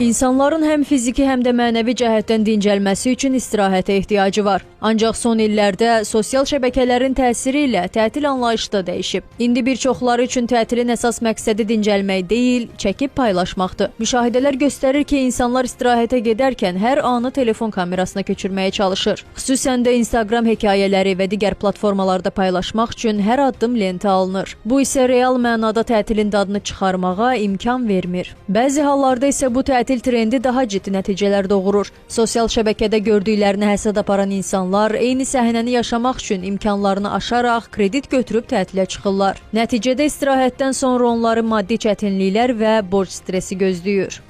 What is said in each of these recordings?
İnsanların həm fiziki, həm də mənəvi cəhətdən dincəlməsi üçün istirahətə ehtiyacı var. Ancaq son illərdə sosial şəbəkələrin təsiri ilə tətil anlayışı da dəyişib. İndi bir çoxları üçün tətilin əsas məqsədi dincəlmək deyil, çəkib paylaşmaqdır. Müşahidələr göstərir ki, insanlar istirahətə gedərkən hər anı telefon kamerasına köçürməyə çalışır. Xüsusən də Instagram hekayələri və digər platformalarda paylaşmaq üçün hər addım lentə alınır. Bu isə real mənada tətilin dadını çıxarmağa imkan vermir. Bəzi hallarda isə bu tətil trendi daha ciddi nəticələr doğurur. Sosial şəbəkədə gördüklərini həsəd aparan insanlar eyni səhnəni yaşamaq üçün imkanlarını aşaraq kredit götürüb tətilə çıxırlar. Nəticədə istirahətdən sonra onları maddi çətinliklər və borc stresi gözləyir.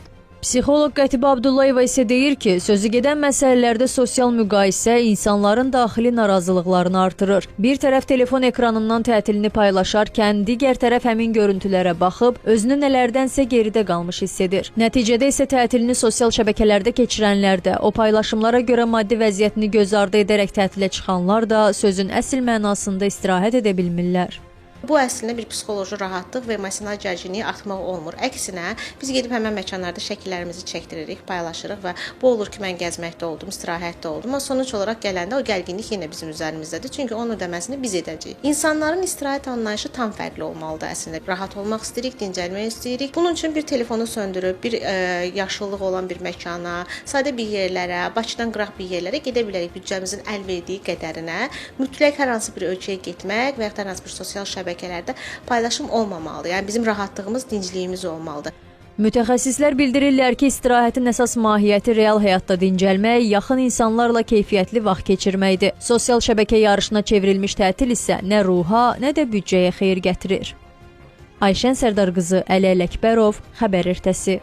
Psixoloq Qətibə Abdullayeva isə deyir ki, sözü gedən məsələlərdə sosial müqayisə insanların daxili narazılıqlarını artırır. Bir tərəf telefon ekranından tətilini paylaşarkən, digər tərəf həmin görüntülərə baxıb, özünü nələrdənsə geridə qalmış hiss edir. Nəticədə isə tətilini sosial şəbəkələrdə keçirənlər də, o paylaşımlara görə maddi vəziyyətini göz ardı edərək tətilə çıxanlar da sözün əsl mənasında istirahət edə bilmirlər. Bu əslində bir psixoloji rahatlıq və emosional gərginliyi atmaq olmur. Əksinə, biz gedib həmin məkanlarda şəkillərimizi çəkdiririk, paylaşırıq və bu olur ki, mən gəzməkdə oldum, istirahətdə oldum. Amma sonuc olaraq gələndə o gərginlik yenə bizim üzərimizdədir. Çünki onun ödəməsini biz edəcəyik. İnsanların istirahət anlayışı tam fərqli olmalıdır əslində. Rahat olmaq istəyirik, dincəlmək istəyirik. Bunun üçün bir telefonu söndürüb, bir yaşıllıq olan bir məkana, sadə bir yerlərə, Bakıdan qıraq bir yerlərə gedə bilərik büdcəmizin əl verdiyi qədərinə. Mütləq hər hansı bir ölkəyə getmək və yaxud hər hansı bir sosial şəbəkələrdə paylaşım olmamalıdır. Yəni bizim rahatlığımız, dincliyimiz olmalıdır. Mütəxəssislər bildirirlər ki, istirahətin əsas mahiyyəti real həyatda dincəlmək, yaxın insanlarla keyfiyyətli vaxt keçirməkdir. Sosial şəbəkə yarışına çevrilmiş tətil isə nə ruha, nə də büdcəyə xeyir gətirir. Ayşən Sərdarqızı, Əli Ələkbərov, Xəbər Ertəsi.